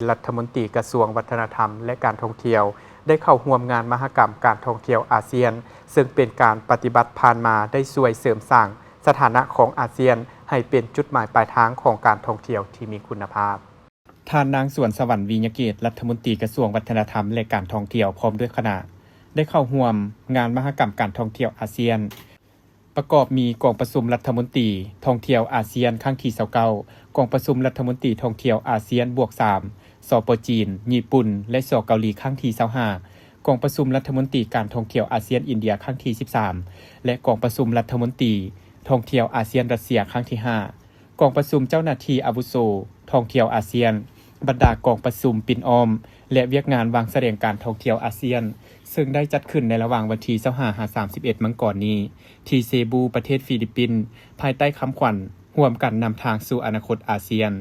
ລັດຖະມົນຕີກະຊວງວັດທະນະທຳ ແລະ ການທ່ອງທ່ຽວ ໄດ້ເຂົ້າຮ່ວມງານມະຫະກຳການທ່ອງທ່ຽວອາຊຽນ, ເຊິ່ງເປັນການປະຕິບັດຜ່ານມາໄດ້ຊ່ວຍເສີມສ້າງສະຖານະຂອງອາຊຽນໃຫ້ເປັນຈຸດໝາຍປາຍທາງຂອງການທ່ອງທ່ຽວທີ່ມີຄຸນນະພາບ. ທ່ານນາງ ສວນສະຫວັນ ວິຍະເກດ ລັດຖະມົນຕີກະຊວງວັດທະນະທຳ ແລະ ການທ່ອງທ່ຽວ ພ້ອມດ້ວຍຄະນະ ໄດ້ເຂົ້າຮ່ວມງານມະຫະກຳການທ່ອງທ່ຽວອາຊຽນ ປະກອບມີກອງປະຊຸມລັດຖະມົນຕີທ່ອງທ່ຽວອາຊຽນຄັ້ງທີຊາວເກົ້າ, ກອງປະຊຸມລັດຖະມົນຕີທ່ອງທ່ຽວອາຊຽນບວກສາມ ສປ ຈີນ, ຍີ່ປຸ່ນ ແລະ ສ ເກົາຫຼີ ຄັ້ງທີຊາວຫ້າ, ກອງປະຊຸມລັດຖະມົນຕີການທ່ອງທ່ຽວອາຊຽນ-ອິນເດຍຄັ້ງທີສິບສາມ ແລະ ກອງປະຊຸມລັດຖະມົນຕີທ່ອງທ່ຽວອາຊຽນ-ຣັດເຊຍຄັ້ງທີຫ້າ, ກອງປະຊຸມເຈົ້າໜ້າທີ່ອາວຸໂສທ່ອງທ່ຽວອາຊຽນ, ບັນດາກອງປະຊຸມປິ່ນອ້ອມ ແລະ ວຽກງານວາງສະແດງການທ່ອງທ່ຽວອາຊຽນ, ເຊິ່ງໄດ້ຈັດຂຶ້ນໃນລະຫວ່າງວັນທີຊາວຫ້າຫາສາມສິບເອັດມັງກອນນີ້ ທີ່ເຊບູ ປະເທດຟີລິບປິນ, ພາຍໃຕ້ຄຳຂວັນ ຮ່ວມກັນນຳທາງສູ່ອະນາຄົດອາຊຽນ.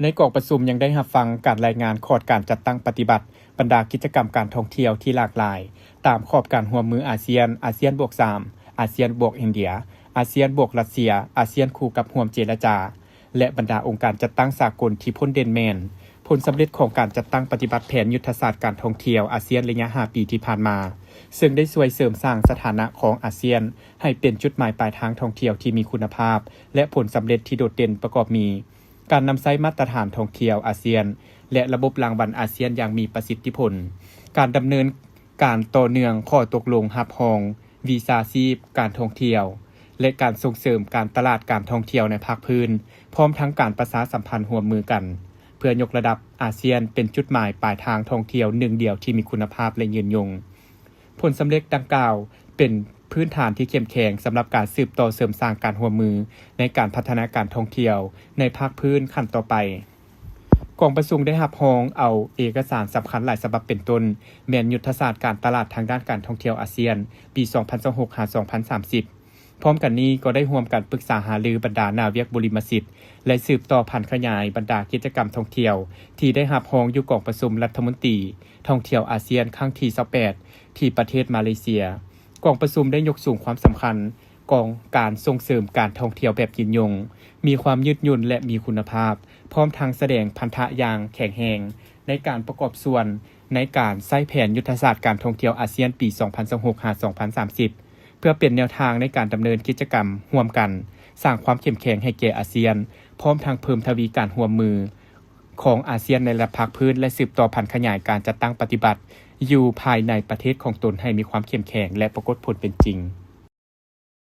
ໃນກອງປະຊຸມຍັງໄດ້ຮັບຟັງການລາຍງານຂອດການຈັດຕັ້ງປະຕິບັດບັນດາກິດຈະກຳການທ່ອງທ່ຽວທີ່ຫຼາກຫຼາຍ ຕາມຂອບການຮ່ວມມືອາຊຽນ, ອາຊຽນບວກສາມ, ອາຊຽນບວກອິນເດຍ, ອາຊຽນບວກຣັດເຊຍ, ອາຊຽນຄູ່ກັບຮ່ວມເຈລະຈາ ແລະ ບັນດາອົງການຈັດຕັ້ງສາກົນທີ່ພົ້ນເດັ່ນແມ່ນ ຜົນສຳເລັດຂອງການຈັດຕັ້ງປະຕິບັດແຜນຍຸດທະສາດການທ່ອງທ່ຽວອາຊຽນໄລຍະຫ້າປີທີ່ຜ່ານມາ, ເຊິ່ງໄດ້ຊ່ວຍເສີມສ້າງສະຖານະຂອງອາຊຽນໃຫ້ເປັນຈຸດໝາຍປາຍທາງທ່ອງທ່ຽວທີ່ມີຄຸນນະພາບ ແລະ ຜົນສຳເລັດທີ່ໂດດເດັ່ນປະກອບມີ ການນຳໃຊ້ມາດຕະຖານທ່ອງທ່ຽວອາຊຽນ ແລະ ລະບົບລາງວັນອາຊຽນຢ່າງມີປະສິດທິຜົນ, ການດຳເນີນການຕໍ່ເນື່ອງຂໍ້ຕົກລົງຮັບຮອງວິຊາຊີບການທ່ອງທ່ຽວ ແລະ ການສົ່ງເສີມການຕະຫຼາດການທ່ອງທ່ຽວໃນພາກພື້ນ, ພ້ອມທັງການປະຊາສຳພັນຮ່ວມມືກັນ ເພື່ອຍົກລະດັບອາຊຽນເປັນຈຸດໝາຍປາຍທາງທ່ອງທ່ຽວໜຶ່ງດຽວທີ່ມີຄຸນນະພາບ ແລະ ຍືນຍົງ. ຜົນສຳເລັດດັ່ງກ່າວເປັນພື້ນຖານທີ່ເຂັ້ມແຂງສຳລັບການສືບຕໍ່ເສີມສ້າງການຮ່ວມມືໃນການພັດທະນາການທ່ອງທ່ຽວໃນພາກພື້ນຂັ້ນຕໍ່ໄປ. ກອງປະຊຸມໄດ້ຮັບຮອງເອົາເອກະສານສຳຄັນຫຼາຍສະບັບ ເປັນຕົ້ນແມ່ນຍຸດທະສາດການຕະຫຼາດທາງດ້ານການທ່ອງທ່ຽວອາຊຽນ ປີສອງພັນຊາວຫົກ ຫາ ສອງພັນສາມສິບ. ພ້ອມກັນນີ້ກໍໄດ້ຮ່ວມກັນປຶກສາຫາລືບັນດາໜ້າວຽກບຸລິມະສິດ ແລະ ສືບຕໍ່ຜັນຂະຫຍາຍບັນດາກິດຈະກຳທ່ອງທ່ຽວທີ່ໄດ້ຮັບຮອງຢູ່ກອງປະຊຸມລັດຖະມົນຕີທ່ອງທ່ຽວອາຊຽນຄັ້ງທີຊາວແປດ ທີ່ປະເທດມາເລເຊຍ. ກອງປະຊຸມໄດ້ຍົກສູງຄວາມສຳຄັນຂອງການສົ່ງເສີມການທ່ອງທ່ຽວແບບຍືນຍົງ, ມີຄວາມຍືດຫຍຸ່ນ ແລະ ມີຄຸນນະພາບ, ພ້ອມທັງສະແດງພັນທະຢ່າງແຂງແຮງໃນການປະກອບສ່ວນໃນການໃຊ້ແຜນຍຸດທະສາດການທ່ອງທ່ຽວອາຊຽນປີສອງພັນຊາວຫົກ ຫາ ສອງພັນສາມສິບ ເພື່ອເປັນແນວທາງໃນການດຳເນີນກິດຈະກຳຮ່ວມກັນ, ສ້າງຄວາມເຂັ້ມແຂງໃຫ້ແກ່ອາຊຽນ, ພ້ອມທັງເພີ່ມທະວີການຮ່ວມມືຂອງອາຊຽນໃນລະດັບພາກພື້ນ ແລະ ສືບຕໍ່ຜັນຂະຫຍາຍການຈັດຕັ້ງປະຕິບັດຢູ່ພາຍໃນປະເທດຂອງຕົນໃຫ້ມີຄວາມເຂັ້ມແຂງ ແລະ ປາກົດຜົນເປັນຈິງ.